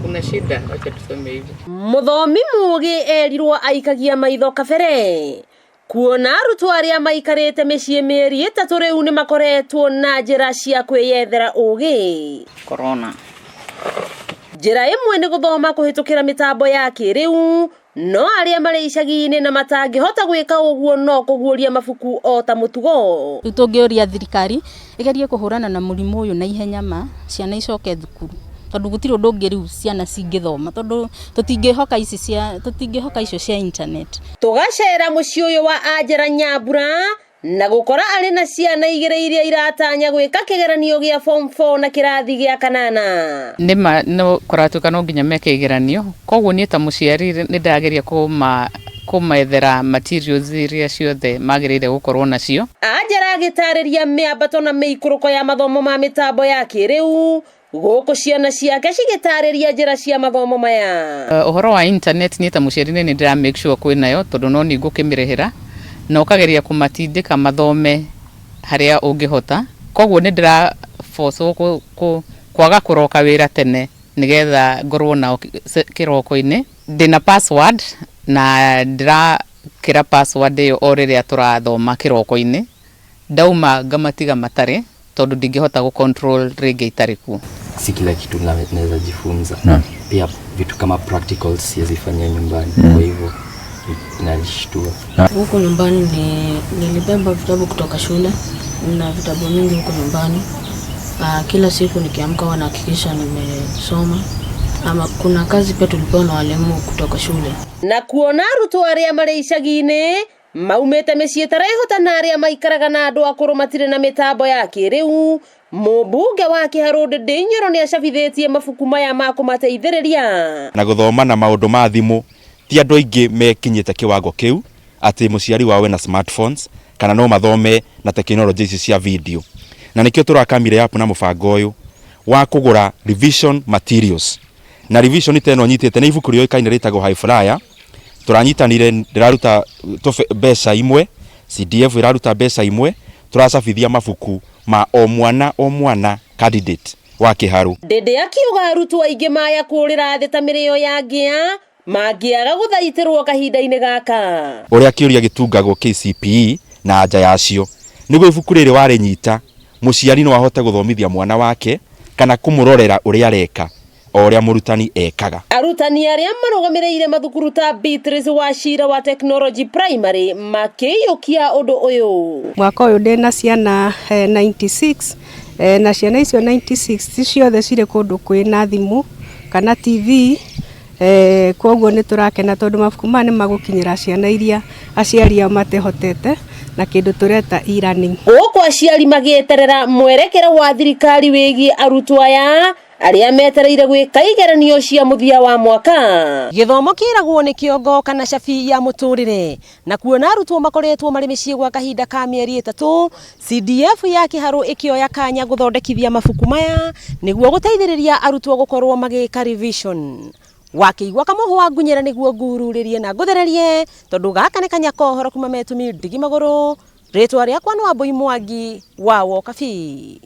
Kuna shida, wacha tuseme hivyo. Mũthomi mũgĩ erirwo aikagia maitho kabere kuona arutwo arĩa maikarĩte mĩciĩ mĩeri 3 rĩu nĩ makoretwo na njĩra cia kwĩyethera ũgĩ. Corona. Njĩra ĩmwe nĩ gũthoma kũhĩtũkĩra mĩtambo ya kĩrĩu, no arĩa marĩ icagi-inĩ na matangĩhota gwĩka ũguo no kũguũria mabuku o ta mũtugo. Rĩu tũngĩũria thirikari ĩgerie kũhũrana na mũrimũ ũyũ na ihenya ma ciana icoke thukuru, tondũ gũtirĩ ũndũ ũngĩ rĩu ciana cingĩthoma, tondũ tũtingĩhoka ici cia, tũtingĩhoka icio cia internet. Tũgacera mũciĩ ũyũ wa Angela Nyambura na gũkora arĩ na ciana 2 iria iratanya gwĩka kĩgeranio gĩa form 4 na kĩrathi gĩa 8. Nĩma no kũratuĩka no nginya meke igeranio, koguo niĩ ta mũciari nĩ ndageria kũmethera materials iria ciothe magĩrĩire gũkorwo nacio. Angela agĩtarĩria mĩambato na mĩikũrũko ya mathomo ma mĩtambo ya kĩrĩu, gũkũ ciana ciake cigĩtarĩria njĩra cia mathomo maya. Ũhoro wa internet niĩ ta mũciari nĩ ndĩra make sure kwĩnayo, tondũ no niĩ ngũkĩmĩrĩhĩra, na ũkageria kũmatindĩka mathome harĩa ũngĩhota. Koguo nĩ ndĩra force kwaga kũroka wĩra tene nĩgetha ngorwo nao kĩroko-inĩ. Ndĩna password na ndĩrakĩra password ĩyo o rĩrĩa tũrathoma kĩroko-inĩ. Ndauma ngamatiga matarĩ tondũ ndingĩhota gũ control rĩngĩ itarĩ kuo. Si kila kitu naweza jifunza. Pia vitu kama practicals siwezi fanyia nyumbani. Kwa hivyo inanishtua. Huko nyumbani nilibeba vitabu kutoka shule na vitabu mingi huko nyumbani. Kila siku nikiamka huwa nahakikisha nimesoma. Ama kuna kazi pia tulipewa na walimu kutoka shule. Na kuona arutwo arĩa marĩ icagi-inĩ maumĩte mĩciĩ ĩtarehota na arĩa maikaraga na andũ akũrũ matirĩ na mĩtambo ya kĩrĩu, mũmbunge wa Kĩharũ Ndindi Nyoro nĩacabithĩtie mabuku maya ma kũmateithĩrĩria. Na gũthoma na maũndũ ma thimũ ti andũ aingĩ mekinyĩte kĩwango kĩu atĩ mũciari wao ena smartphones kana no mathome na tekinoronjĩ ici cia video, na nĩkĩo tũrakamire app na mũbango ũyũ wa kũgũra revision materials. Na revision ta ĩno nyitĩte nĩ ibuku rĩoĩkaine rĩtagwo High Flyer. Tũranyitanire, ndĩraruta mbeca imwe, CDF ĩraruta mbeca imwe, tũracabithia mabuku ma o mwana o mwana candidate wa Kĩharũ. Ndindi akiuga arutwo aingĩ maya kũrĩra thĩ ta mĩrĩo ya ngĩa mangĩaga gũthaitĩrwo kahinda-inĩ gaka. Ũrĩa kĩũria gĩtungagwo KCPE na anja yacio, nĩguo ibuku rĩrĩ warĩnyita mũciari no ahote gũthomithia mwana wake kana kũmũrorera ũrĩa areka o ũrĩa mũrutani ekaga. Arutani arĩa marũgamĩrĩire mathukuru ta Beatrice Wachira wa Technology Primary makĩiyũkia ũndũ ũyũ. Mwaka ũyũ ndĩna ciana 96, na ciana icio 96 ti ciothe cirĩ kũndũ kwĩna thimũ kana TV, koguo nĩ tũrakena tondũ mabuku maya nĩ magũkinyĩra ciana iria aciari ao matehotete na kĩndũ tũreta e-learning. Gũkũ aciari magĩeterera mwerekera wa thirikari wĩgiĩ arutwo aya arĩa metereire gwĩka igeranio cia mũthia wa mwaka. Gĩthomo kĩragwo nĩ kĩongo kana cabi ya mũtũrĩre, na kuona arutwo makoretwo marĩ mĩciĩ gwa kahinda ka mĩeri 3, CDF ya Kĩharũ ĩkĩoya kanya gũthondekithia mabuku maya nĩguo gũteithĩrĩria arutwo gũkorwo magĩka revision. Wakĩigua kamũhũ wa ngunyĩra nĩguo ngururĩrie na ngũthererie, tondũ gaka nĩ kanya kohoro kuma metumi ndigi magũrũ. Rĩtwa rĩakwa nĩ Wambui Mwangi wa Wokabi.